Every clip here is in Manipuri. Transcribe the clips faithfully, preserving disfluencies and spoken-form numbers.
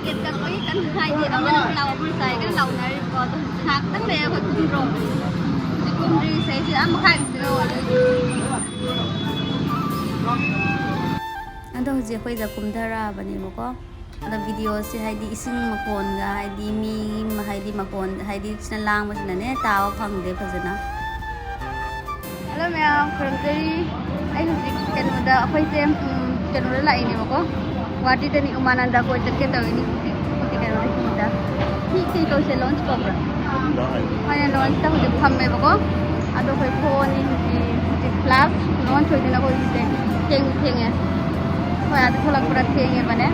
ꯇꯤꯀꯦꯠ ꯀꯛꯄꯒꯤ ꯀꯟꯅ ꯍꯥꯏꯗꯤ ꯑꯃꯅ ꯂꯥꯎ, ꯑꯃꯅ ꯆꯥꯏ ꯀꯟꯅ ꯂꯥꯎꯅꯔꯤꯕꯀꯣ꯫ ꯑꯗꯣ ꯍꯧꯖꯤꯛ ꯉꯥꯏꯍꯥꯛꯇꯪ ꯂꯩꯔꯒ ꯑꯩꯈꯣꯏ ꯀꯨꯝꯗ꯭ꯔꯣ꯫ ꯍꯧꯖꯤꯛ ꯀꯨꯝꯗ꯭ꯔꯤ, ꯁꯤꯗꯩꯁꯤꯗ ꯑꯥ ꯃꯈꯥꯒꯤꯁꯤꯗ ꯑꯣꯏꯗꯣꯏꯅꯤ꯫ ꯑꯗꯣ ꯍꯧꯖꯤꯛ ꯑꯩꯈꯣꯏꯗ ꯀꯨꯝꯊꯔꯛꯑꯕꯅꯦꯕꯀꯣ꯫ ꯑꯗꯣ ꯚꯤꯗꯤꯑꯣꯁꯦ ꯍꯥꯏꯗꯤ ꯏꯁꯤꯡ ꯃꯈꯣꯟꯒ ꯍꯥꯏꯗꯤ ꯃꯤ ꯍꯥꯏꯗꯤ ꯃꯈꯣꯟ ꯍꯥꯏꯗꯤ ꯁꯤꯅ ꯂꯥꯡꯕꯁꯤꯅꯅꯦ ꯇꯥꯕ ꯐꯪꯗꯦ ꯐꯖꯅ꯫ ꯍꯜꯂꯣ ꯃꯌꯥꯝ, ꯈꯨꯔꯨꯝꯖꯔꯤ꯫ ꯑꯩ ꯍꯧꯖꯤꯛ ꯀꯩꯅꯣꯗ, ꯑꯩꯈꯣꯏꯁꯦ, ꯎꯝ, ꯀꯩꯅꯣꯗ ꯂꯥꯛꯏꯅꯦꯕꯀꯣ, ꯒꯨꯍꯥꯇꯤꯗꯅꯤ, ꯎꯃꯥꯅꯟꯗ ꯀꯣꯏ ꯆꯠꯀꯦ ꯇꯧꯔꯤꯅꯤ ꯍꯧꯖꯤꯛ꯫ ꯍꯧꯖꯤꯛ ꯀꯩꯅꯣꯗ, ꯁꯤꯗ꯫ ꯁꯤ ꯀꯩ ꯀꯧꯁꯦ, ꯂꯣꯟꯁ ꯀꯧꯕ꯭ꯔꯥ? ꯑꯩꯈꯣꯏꯅ ꯂꯣꯟꯁꯇ ꯍꯧꯖꯤꯛ ꯐꯝꯃꯦꯕꯀꯣ꯫ ꯑꯗꯣ ꯑꯩꯈꯣꯏ ꯊꯣꯛꯑꯅꯤ ꯍꯧꯖꯤꯛ, ꯍꯧꯖꯤꯛ ꯂꯥꯁ ꯂꯣꯟꯁ ꯑꯣꯏꯗꯣꯏꯅ ꯑꯩꯈꯣꯏ ꯍꯧꯖꯤꯛꯁꯦ꯫ ꯊꯦꯡꯁꯨ ꯊꯦꯡꯉꯦ꯫ ꯍꯣꯏ, ꯑꯗꯨ ꯊꯣꯛꯂꯛꯄꯗ ꯊꯦꯡꯉꯦꯕꯅꯦ꯫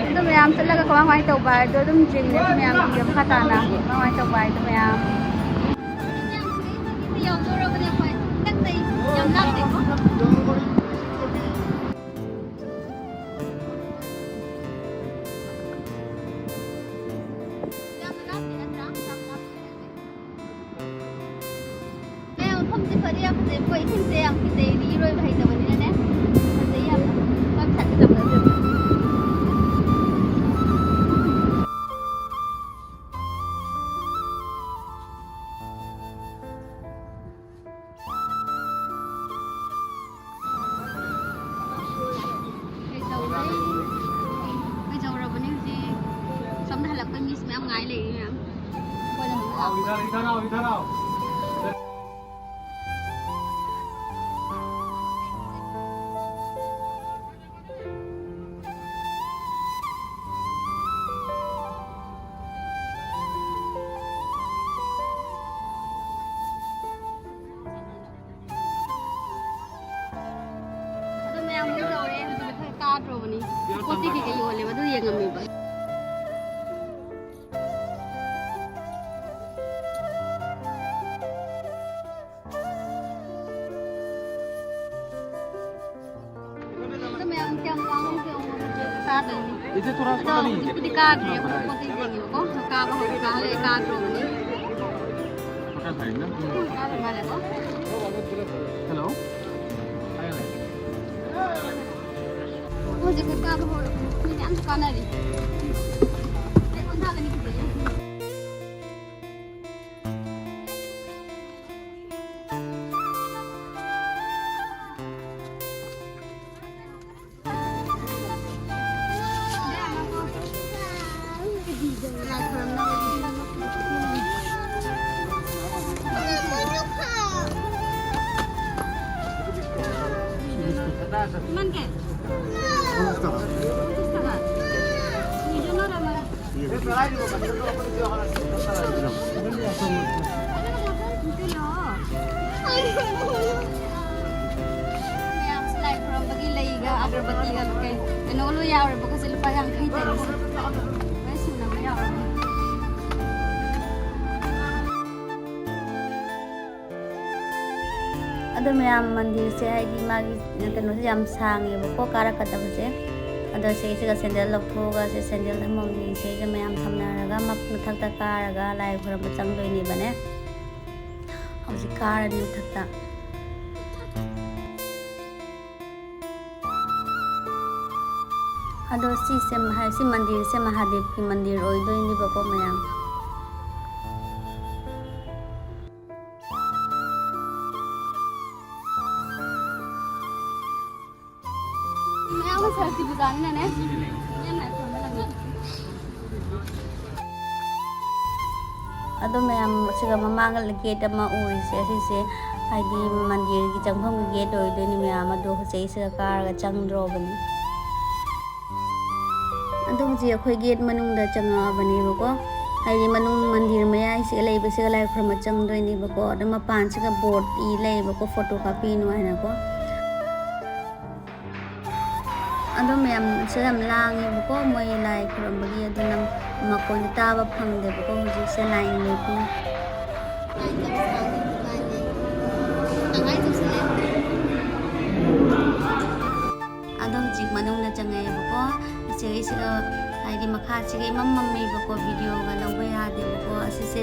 ꯑꯗꯨ ꯃꯌꯥꯝ ꯆꯠꯂꯒ ꯀꯃꯥꯏ ꯀꯃꯥꯏ ꯇꯧꯕ ꯍꯥꯏꯗꯣ ꯑꯗꯨꯝ ꯌꯦꯡꯉꯁꯤ ꯃꯌꯥꯝ ꯚꯤꯗꯤꯑꯣ ꯃꯈꯥ ꯇꯥꯅ꯫ ꯀꯃꯥꯏ ꯀꯃꯥꯏ ꯇꯧꯕ ꯍꯥꯏꯗꯣ ꯃꯌꯥꯝ꯫ ꯌꯥꯝ ꯂꯥꯞꯇꯦꯀꯣ꯫ ꯌꯥꯝ ꯂꯥꯞꯇꯦ ꯅꯠꯇ꯭ꯔꯥ? ꯌꯥꯝ ꯂꯥꯞꯇꯦ꯫ ꯑꯦ, ꯃꯐꯝꯁꯦ ꯐꯗꯤ ꯌꯥꯝ ꯐꯖꯩ꯫ ꯃꯣꯏ ꯏꯁꯤꯡꯁꯦ ꯌꯥꯝ ꯐꯖꯩ꯫ ꯏꯔꯣꯏꯕ ꯍꯩꯇꯕꯅꯤꯅꯅꯦ꯫ ꯐꯖꯩ ꯌꯥꯝꯅ꯫ ꯃꯣꯏ ꯃꯁꯛꯁꯦ ꯇꯝꯗꯕꯁꯦ꯫ ꯀꯩꯗꯧꯔꯦ? ꯀꯩꯗꯧꯔꯕꯅꯦ ꯍꯧꯖꯤꯛ? ꯁꯣꯝꯗ ꯍꯜꯂꯛꯄꯩ ꯃꯤꯁ ꯃꯌꯥꯝ ꯉꯥꯏ ꯂꯩꯔꯤ ꯃꯌꯥꯝ꯫ ꯑꯩꯈꯣꯏꯅ ꯑꯃꯨꯛ ꯂꯥꯛꯄ꯫ ꯑꯗꯣ ꯃꯌꯥꯝ ꯀꯩꯗꯧꯔꯦ? ꯍꯧꯖꯤꯛ ꯑꯩꯈꯣꯏ ꯀꯥꯗ꯭ꯔꯣꯕꯅꯤ꯫ ꯄꯣꯠ ꯆꯩ ꯀꯩꯀꯩ ꯌꯣꯜꯂꯦꯕ, ꯑꯗꯨ ꯌꯦꯡꯉꯝꯃꯦꯕ꯫ ꯑꯗꯣ ꯃꯌꯥꯝ ꯀꯌꯥꯝ ꯂꯥꯡꯍꯧꯒꯦ ꯌꯦꯡꯉꯣ, ꯍꯧꯖꯤꯛ ꯀꯥꯗꯣꯏꯅꯤ꯫ इसे थोड़ा सा ꯑꯗꯣ ꯍꯧꯖꯤꯛꯄꯨꯗꯤ ꯀꯥꯗ꯭ꯔꯤ, ꯑꯩꯈꯣꯏ ꯄꯣꯠ ꯆꯩ ꯌꯦꯡꯉꯤꯕꯀꯣ꯫ ꯀꯥꯕ ꯍꯧꯔꯦ, ꯀꯥ ꯍꯜꯂꯛꯑꯦ, ꯀꯥꯗ꯭ꯔꯣꯕꯅꯤ꯫ ꯀꯥꯗ꯭ꯔ ꯃꯥꯜꯂꯦꯀꯣ꯫ Hello. ꯍꯧꯖꯤꯛ ꯑꯩꯈꯣꯏ ꯀꯥꯕ ꯍꯧꯔꯛꯄꯅꯤ꯫ ꯃꯤ ꯃꯌꯥꯝꯁꯨ ꯀꯥꯟꯅꯔꯤ꯫ ꯑꯩ ꯍꯣꯟꯊꯒꯅꯤ ꯀꯤꯖꯩꯌꯦ꯫ ꯏꯃꯥꯟ ꯀꯦ? ꯄꯨꯟꯁꯤꯁ ꯇꯥꯀꯥ꯫ ꯄꯨꯟꯁꯤꯁ ꯇꯥꯀꯥ꯫ ꯅꯤꯖꯅ ꯔꯃꯥ꯫ ꯃꯌꯥꯝꯁꯦ ꯂꯥꯏ ꯈꯨꯔꯨꯝꯕꯒꯤ ꯂꯩꯒ ꯑꯒꯔꯕꯠꯇꯤꯒ ꯀꯩ-, ꯀꯩꯅꯣꯒ ꯂꯣꯏ ꯌꯥꯎꯔꯦꯕꯀꯣ꯫ ꯁꯦ ꯂꯨꯄꯥ ꯌꯥꯡꯈꯩ ꯇꯔꯨꯛ꯫ ꯂꯣꯏ ꯁꯨꯅꯕ ꯌꯥꯎꯔꯦ꯫ ꯑꯗꯣ ꯃꯌꯥꯝ, ꯃꯟꯗꯤꯔꯁꯦ ꯍꯥꯏꯗꯤ ꯃꯥꯒꯤ ꯀꯩꯅꯣꯁꯦ ꯌꯥꯝ ꯁꯥꯡꯉꯦꯕꯀꯣ ꯀꯥꯔꯛꯀꯗꯕꯁꯦ꯫ ꯑꯗꯣ ꯁꯤꯁꯤꯒ ꯁꯦꯟꯗꯜ ꯂꯧꯊꯣꯛꯑꯒ ꯁꯤ ꯁꯦꯟꯗꯜ ꯑꯃꯃꯝ ꯌꯦꯡꯁꯦ꯫ ꯁꯤꯗ ꯃꯌꯥꯝ ꯊꯝꯅꯔꯒ ꯃ-, ꯃꯊꯛꯇ ꯀꯥꯔꯒ ꯂꯥꯏ ꯈꯨꯔꯨꯝꯕ ꯆꯪꯗꯣꯏꯅꯦꯕꯅꯦ꯫ ꯍꯧꯖꯤꯛ ꯀꯥꯔꯅꯤ ꯃꯊꯛꯇ꯫ ꯑꯗꯣ ꯁꯤꯁꯦ ꯃꯍꯥ-, ꯁꯤ ꯃꯟꯗꯤꯔꯁꯦ ꯃꯍꯥꯗꯦꯕꯀꯤ ꯃꯟꯗꯤꯔ ꯑꯣꯏꯗꯣꯏꯅꯦꯕꯀꯣ ꯃꯌꯥꯝ꯫ ꯃꯌꯥꯝ ꯑꯃ ꯁꯔꯛꯀꯤ ꯄꯨꯖꯥꯅꯤꯅꯅꯦ꯫ ꯑꯗꯣ ꯃꯌꯥꯝ, ꯁꯤꯒ ꯃꯃꯥꯡꯗ ꯒꯦꯠ ꯑꯃ ꯎꯔꯤꯁꯦ, ꯑꯁꯤꯁꯦ ꯍꯥꯏꯗꯤ ꯃꯟꯗꯤꯔꯒꯤ ꯆꯪꯐꯝꯒꯤ ꯒꯦꯠ ꯑꯣꯏꯗꯣꯏꯅꯤ ꯃꯌꯥꯝ꯫ ꯑꯗꯣ ꯍꯧꯖꯤꯛ ꯁꯤꯒ ꯀꯥꯔꯒ ꯆꯪꯗ꯭ꯔꯣꯕꯅꯤ꯫ ꯑꯗꯣ ꯍꯧꯖꯤꯛ ꯑꯩꯈꯣꯏ ꯒꯦꯠ ꯃꯅꯨꯡꯗ ꯆꯪꯉꯛꯑꯕꯅꯦꯕꯀꯣ꯫ ꯍꯥꯏꯗꯤ ꯃꯅꯨꯡ ꯃꯟꯗꯤꯔ ꯃꯌꯥꯏꯁꯤꯒ ꯂꯩꯕꯁꯤꯒ ꯂꯥꯏ ꯈꯨꯔꯨꯝꯕ ꯆꯪꯗꯣꯏꯅꯦꯕꯀꯣ꯫ ꯑꯗꯣ ꯃꯄꯥꯟꯁꯤꯒ ꯕꯣꯔꯗ ꯏ ꯂꯩꯌꯦꯕꯀꯣ, ꯐꯣꯇꯣ ꯀꯥꯞꯄꯤꯅꯨ ꯍꯥꯏꯅꯀꯣ꯫ ꯑꯗꯣ ꯃꯌꯥꯝꯁꯨ ꯌꯥꯝ ꯂꯥꯡꯉꯦꯕꯀꯣ, ꯃꯣꯏ ꯂꯥꯏ ꯈꯨꯔꯨꯝꯕꯒꯤ꯫ ꯑꯗꯨꯅ ꯃꯈꯣꯟꯗꯤ ꯇꯥꯕ ꯐꯪꯗꯦꯕꯀꯣ꯫ ꯍꯧꯖꯤꯛꯁꯦ ꯂꯥꯏꯟ ꯂꯦꯞꯄꯤ꯫ ꯑꯗꯣ ꯍꯧꯖꯤꯛ ꯃꯅꯨꯡꯗ ꯆꯪꯉꯛꯑꯦꯕꯀꯣ꯫ ꯏꯆꯦ ꯑꯩꯁꯤꯗ ꯍꯥꯏꯗꯤ ꯃꯈꯥꯁꯤꯒ ꯏꯃꯝ ꯃꯝꯃꯦꯕꯀꯣ, ꯚꯤꯗꯤꯑꯣꯒ ꯂꯧꯕ ꯌꯥꯗꯦꯕꯀꯣ꯫ ꯑꯁꯤꯁꯦ,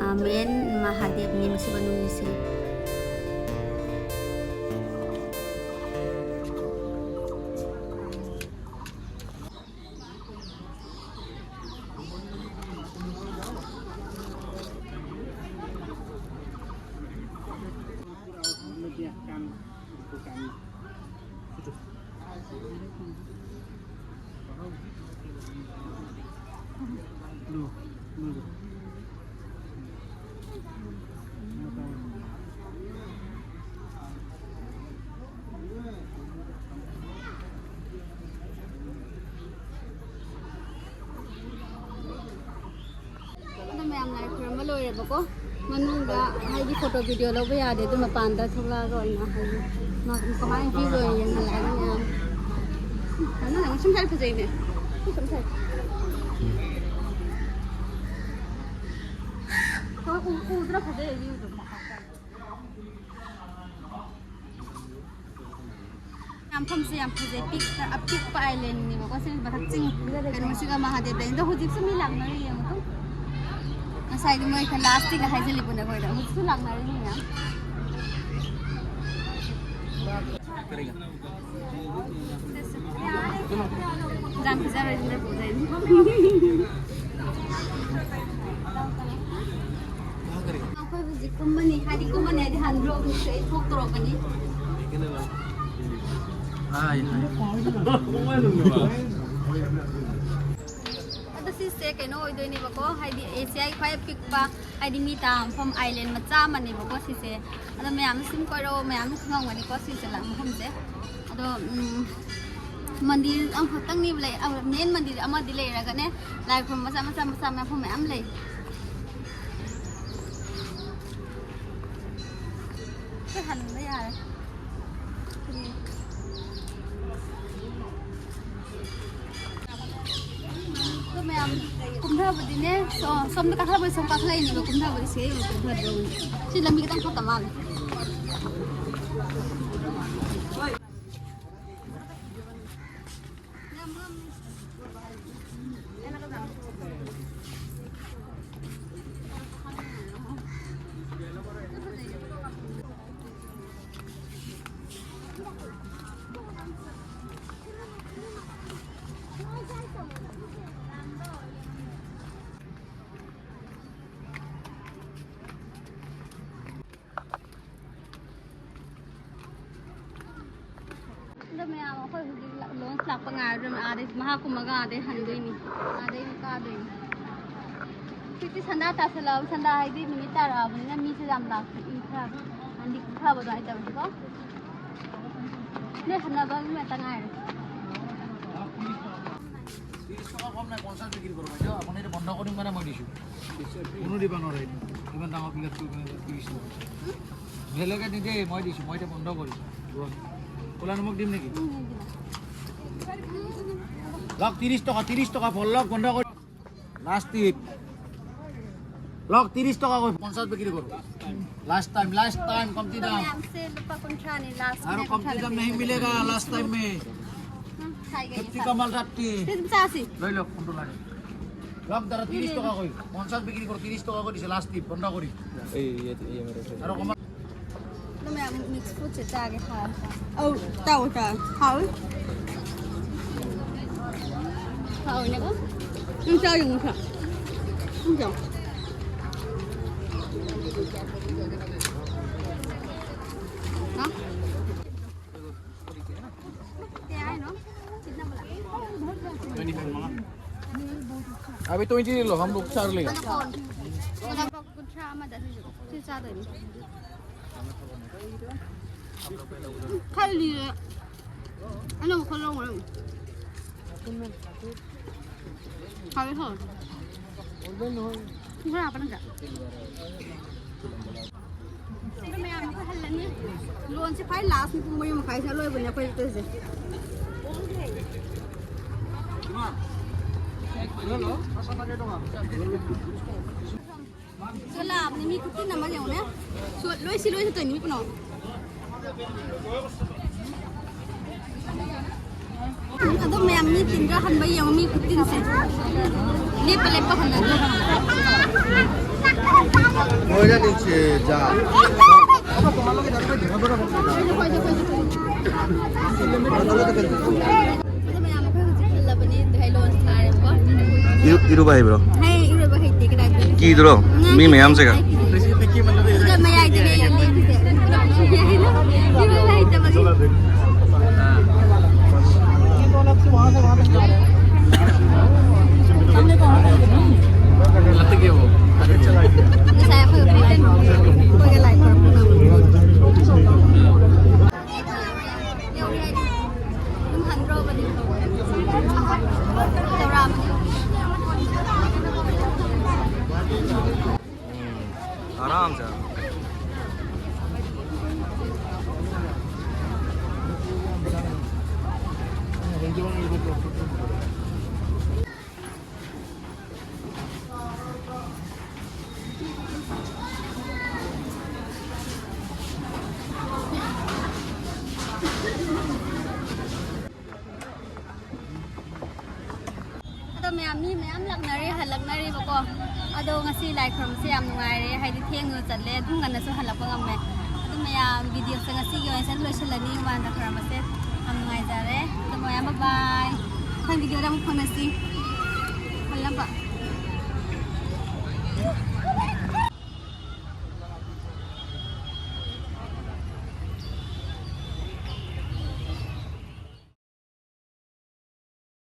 ꯑ, ꯃꯦꯟ ꯃꯍꯥꯗꯦꯕꯅꯤ ꯃꯁꯤ ꯃꯅꯨꯡꯒꯤꯁꯦ꯫ ꯂꯣꯏꯔꯦꯕꯀꯣ꯫ ꯃꯅꯨꯡꯗ ꯍꯥꯏꯗꯤ ꯐꯣꯇꯣ ꯚꯤꯗꯤꯑꯣ ꯂꯧꯕ ꯌꯥꯗꯦ, ꯑꯗꯨ ꯃꯄꯥꯟꯗ ꯊꯣꯛꯂꯛꯑꯒ ꯑꯣꯏꯅ ꯍꯥꯏꯗꯤ ꯃꯥ ꯀꯃꯥꯏꯅ ꯚ꯭ꯌꯨ ꯑꯣꯏꯅ ꯌꯦꯡꯍꯜꯂꯛꯑꯒ ꯃꯌꯥꯝ꯫ ꯅꯪ ꯁꯨꯝ ꯁ꯭ꯋꯥꯏ ꯐꯖꯩꯅꯦ꯫ ꯁꯨꯝ ꯁ꯭ꯋꯥꯏ꯫ ꯍꯣꯏ, ꯎ-, ꯎꯗ꯭ꯔꯥ ꯐꯖꯩ ꯚ꯭ꯌꯨꯗꯣ꯫ ꯃꯐꯝꯁꯦ ꯌꯥꯝ ꯐꯖꯩ, ꯄꯤꯛ-, ꯑꯄꯤꯛꯄ ꯑꯥꯏꯂꯦꯟꯅꯦꯕꯀꯣ꯫ ꯁꯤ ꯃꯊꯛ ꯆꯤꯡ, ꯀꯩꯅꯣꯁꯤꯒ ꯃꯍꯥꯗꯦꯕ ꯂꯩ꯫ ꯑꯗꯣ ꯍꯧꯖꯤꯛꯁꯨ ꯃꯤ ꯂꯥꯛꯅꯔꯤ ꯌꯦꯡꯉꯨ꯫ ꯉꯁꯥꯏꯗꯤ ꯃꯣꯏ ꯈꯔ ꯂꯥꯁꯇꯤꯒ ꯍꯥꯏꯖꯤꯜꯂꯤꯕꯅꯦ ꯑꯩꯈꯣꯏꯗ꯫ ꯍꯧꯖꯤꯛꯁꯨ ꯂꯥꯛꯅꯔꯤ ꯃꯤ ꯃꯌꯥꯝ꯫ ꯌꯥꯝ ꯄꯤꯖꯔꯣꯏꯁꯤꯅ ꯄꯨꯖꯩꯅꯤ꯫ ꯑꯩꯈꯣꯏ ꯍꯧꯖꯤꯛ ꯀꯨꯝꯃꯅꯤ, ꯍꯥꯏꯗꯤ ꯀꯨꯝꯃꯅꯤ ꯍꯥꯏꯗꯤ ꯍꯟ ꯕ꯭ꯂꯣꯛꯁꯦ ꯑꯩ ꯊꯣꯛꯇꯣꯔꯛꯀꯅꯤ꯫ ꯑꯗꯣ ꯁꯤꯁꯦ ꯀꯩꯅꯣ ꯑꯣꯏꯗꯣꯏꯅꯦꯕꯀꯣ, ꯍꯥꯏꯗꯤ ꯑꯦꯁꯤꯌꯥꯒꯤ ꯈ꯭ꯋꯥꯏ ꯄꯤꯛꯄ, ꯍꯥꯏꯗꯤ ꯃꯤ ꯇꯥꯕ ꯃꯐꯝ, ꯑꯥꯏꯂꯦꯟ ꯃꯆꯥ ꯑꯃꯅꯦꯕꯀꯣ ꯁꯤꯁꯦ꯫ ꯑꯗꯣ ꯃꯌꯥꯝꯅ ꯁꯨꯝ ꯀꯣꯏꯔꯛꯑꯣ, ꯃꯌꯥꯝꯅ ꯈꯪꯉꯝꯒꯅꯤꯀꯣ ꯁꯤꯁꯦ ꯂꯝ ꯃꯐꯝꯁꯦ꯫ ꯑꯗꯣ, ꯎꯝ, ꯃꯟꯗꯤꯔ ꯑꯃꯈꯛꯇꯪꯅꯦꯕ ꯂꯩ, ꯑ, ꯃꯦꯟ ꯃꯟꯗꯤꯔ ꯑꯃꯗꯤ ꯂꯩꯔꯒꯅꯦ, ꯂꯥꯏ ꯈꯨꯔꯨꯝꯕ ꯃꯆꯥ ꯃꯆꯥ ꯃꯆꯥ ꯃꯐꯝ ꯃꯌꯥꯝ ꯂꯩ꯫ ꯑꯩꯈꯣꯏ ꯍꯟꯕ ꯌꯥꯔꯦ꯫ ꯑꯗꯣ ꯃꯌꯥꯝ ꯀꯨꯝꯊꯕꯗꯤꯅꯦ, ꯁꯣ-, ꯁꯣꯝꯗ ꯀꯥꯈꯠꯂꯛꯄꯗꯤ ꯁꯣꯝ ꯀꯥꯈꯠꯂꯛꯏꯅꯦꯕ, ꯀꯨꯝꯊꯕꯗꯤ ꯁꯤꯗꯩ ꯑꯃꯨꯛ ꯀꯨꯝꯊꯗꯧꯅꯤ꯫ ꯁꯤ ꯂꯝꯕꯤ ꯈꯤꯇꯪ ꯐꯠꯇ ꯃꯥꯜꯂꯦ꯫ ꯑꯗꯣ ꯃꯌꯥꯝ ꯑꯩꯈꯣꯏ ꯍꯧꯖꯤꯛ ꯂ-, ꯂꯣꯟꯁ ꯂꯥꯛꯄ ꯉꯥꯏꯔꯗꯣꯏꯅꯦ꯫ ꯑꯥꯗꯩ ꯃꯍꯥꯛ ꯀꯨꯝꯃꯒ ꯑꯥꯗꯩ ꯍꯟꯗꯣꯏꯅꯤ, ꯑꯥꯗꯩ ꯀꯥꯗꯣꯏꯅꯤ꯫ ꯍꯧꯖꯤꯛꯇꯤ ꯁꯟꯗꯥ ꯇꯥꯁꯜꯂꯛꯑꯕ, ꯁꯟꯗꯥ ꯍꯥꯏꯗꯤ ꯅꯨꯃꯤꯠ ꯇꯥꯔꯛꯑꯕꯅꯤꯅ ꯃꯤꯁꯨ ꯌꯥꯝ ꯂꯥꯛꯇꯦ, ꯏꯪ ꯈꯔ ꯍꯥꯏꯗꯤ ꯏꯪꯊꯕ ꯑꯗꯨꯃꯥꯏꯅ ꯇꯧꯔꯁꯤꯀꯣ꯫ ꯅꯣꯏ ꯍꯟꯅꯕ ꯉꯥꯛꯇ ꯉꯥꯏꯔꯦ꯫ ত্ৰিশ টকা কম নাই, পঞ্চাশ বিক্ৰী কৰোঁ বাইদেউ, আপুনি এইটো বন্ধ কৰিম কাৰণে মই দিছোঁ। কোনো দিব নোৱাৰে। ইমান ডাঙৰ প্লেটটো মানে ত্ৰিশ টকা। বেলেগে নিদিয়ে, মই দিছোঁ, মই এতিয়া বন্ধ কৰিছোঁ। ক'লা নিমখ দিম নেকি? লওক, ত্ৰিশ টকা, ত্ৰিশ টকা ভৰ লওক, বন্ধ কৰি। লাষ্ট টিপ। লওক, ত্ৰিশ টকা কৰি পঞ্চাশ বিক্ৰী কৰোঁ। লাষ্ট টাইম, লাষ্ট টাইম, কমতি দাম। हमसे लुपा कुंठानी लास्ट আৰু में কমতি दाम नहीं मिलेगा लास्ट टाइम में। खाई गई। फिफ्टी का माल थर्टी। फिर से अस्सी। লৈ লওক, কোনটো লাগে? লওক দাদা, ত্ৰিশ টকা কৰি। পঞ্চাশ বিক্ৰী কৰোঁ, ত্ৰিশ টকা কৰি দিছে লাষ্ট টিপ, বন্ধ কৰি। এই, এই, এই, এই, আৰু কমা। Ano may mix fruit sa tsage ha. Oh, tao ta. Hao. Hao niya ko? Ang tsage mo siya. Ang tsage. Ha? Kaya ano? Tignan mo lang. अभी तो इजी लो, हम लोग चार लेगा। Ano po? Wala pa akong drama dahil sa sa atin. Kali. Ano ko lang? Kali ho. Wala pa lang. ꯂꯣꯟꯁꯦ ꯈ꯭ꯋꯥꯏ ꯂꯥꯁꯅꯤ, ꯄꯨꯡ ꯃꯔꯤ ꯃꯈꯥꯏ ꯁ꯭ꯋꯥꯏ ꯂꯣꯏꯕꯅꯦ ꯑꯩꯈꯣꯏ ꯆꯠꯇꯣꯏꯁꯦ꯫ ꯁꯤꯗ ꯂꯥꯛꯑꯕꯅꯤ, ꯃꯤ ꯈꯨꯇꯤꯟ ꯑꯃ ꯌꯦꯡꯉꯨꯅꯦ꯫ ꯁꯨ-, ꯂꯣꯏ ꯁꯤ ꯂꯣꯏ ꯁꯨꯠꯇꯣꯏꯅꯤ, ꯃꯤ ꯄꯨꯝꯅꯃꯛ꯫ ꯑꯗꯨꯝ ꯃꯌꯥꯝ ꯃꯤ ꯇꯤꯟꯗ꯭ꯔꯥ ꯍꯟꯕ ꯌꯦꯡꯉꯣ, ꯃꯤ ꯈꯨꯇꯤꯟꯁꯦ꯫ ꯂꯦꯞꯄ ꯂꯦꯞꯄ ꯍꯟꯅꯗꯦ꯫ ꯃꯣꯏꯅ ꯅꯤꯡꯁꯦ ꯖꯥ꯫ ꯑꯗꯨ ꯃꯌꯥꯝ ꯑꯩꯈꯣꯏ ꯍꯧꯖꯤꯛ ꯍꯜꯂꯕꯅꯤ, ꯗ꯭ꯔꯥꯏ ꯂꯣꯟꯁ ꯊꯥꯔꯦꯀꯣ꯫ ꯏꯔꯨ-, ꯏꯔꯨꯕ ꯍꯩꯕ꯭ꯔꯣ? ꯍꯩ, ꯏꯔꯨꯕ ꯍꯩꯇꯦ ꯀꯗꯥꯏꯗꯒꯤ꯫ ꯀꯤꯗ꯭ꯔꯣ? ꯉꯥ ꯃꯤ ꯀꯤꯗꯦ, ꯃꯌꯥꯝꯁꯤꯒ? ꯉꯥ ꯀꯤꯗꯦ꯫ ꯁꯤꯗ ꯃꯌꯥꯏꯗꯅꯦ ꯑꯩꯅ ꯂꯦꯞꯄꯤꯁꯦ꯫ ꯏꯔꯨꯕ ꯍꯩꯇꯕꯒꯤ꯫ ꯉꯁꯥꯏ ꯑꯩꯈꯣꯏ ꯕ꯭ꯔꯦꯛ ꯇꯥꯏꯝ ꯑꯩꯈꯣꯏꯒ ꯂꯥꯏ ꯈꯣꯏꯔꯝꯕ ꯌꯧꯔꯦ ꯍꯥꯏꯗꯤ ꯑꯗꯨꯝ ꯍꯟꯗ꯭ꯔꯣꯕꯅꯤ꯫ ꯆꯥꯎꯔꯥꯛꯄꯅꯤ꯫ ꯑꯗꯣ ꯃꯌꯥꯝ, ꯃꯤ ꯃꯌꯥꯝ ꯂꯥꯛꯅꯔꯦ, ꯍꯜꯂꯛꯅꯔꯦꯕꯀꯣ꯫ ꯑꯗꯣ ꯉꯁꯤ ꯂꯥꯏ ꯈꯨꯔꯨꯝꯕꯁꯦ ꯌꯥꯝ ꯅꯨꯡꯉꯥꯏꯔꯦ, ꯍꯥꯏꯗꯤ ꯊꯦꯡꯅ ꯆꯠꯂꯦ, ꯑꯗꯨꯝ ꯉꯟꯅꯁꯨ ꯍꯜꯂꯛꯄ ꯉꯝꯃꯦ꯫ ꯑꯗꯨ ꯃꯌꯥꯝ, ꯚꯤꯗꯤꯑꯣꯁꯦ ꯉꯁꯤꯒꯤ ꯑꯣꯏꯅ ꯁꯤꯗ ꯂꯣꯏꯁꯤꯜꯂꯅꯤ, ꯋꯥꯟꯗ ꯈꯨꯔꯨꯝꯕꯁꯦ꯫ ꯌꯥꯝ ꯅꯨꯡꯉꯥꯏꯖꯔꯦ꯫ ꯑꯗꯣ ꯃꯌꯥꯝ ꯕꯥꯏ ꯕꯥꯏ꯫ ꯃꯊꯪ ꯚꯤꯗꯤꯑꯣꯗ ꯑꯃꯨꯛ ꯐꯪꯅꯁꯤ꯫ ꯍꯜꯂꯝꯕ꯫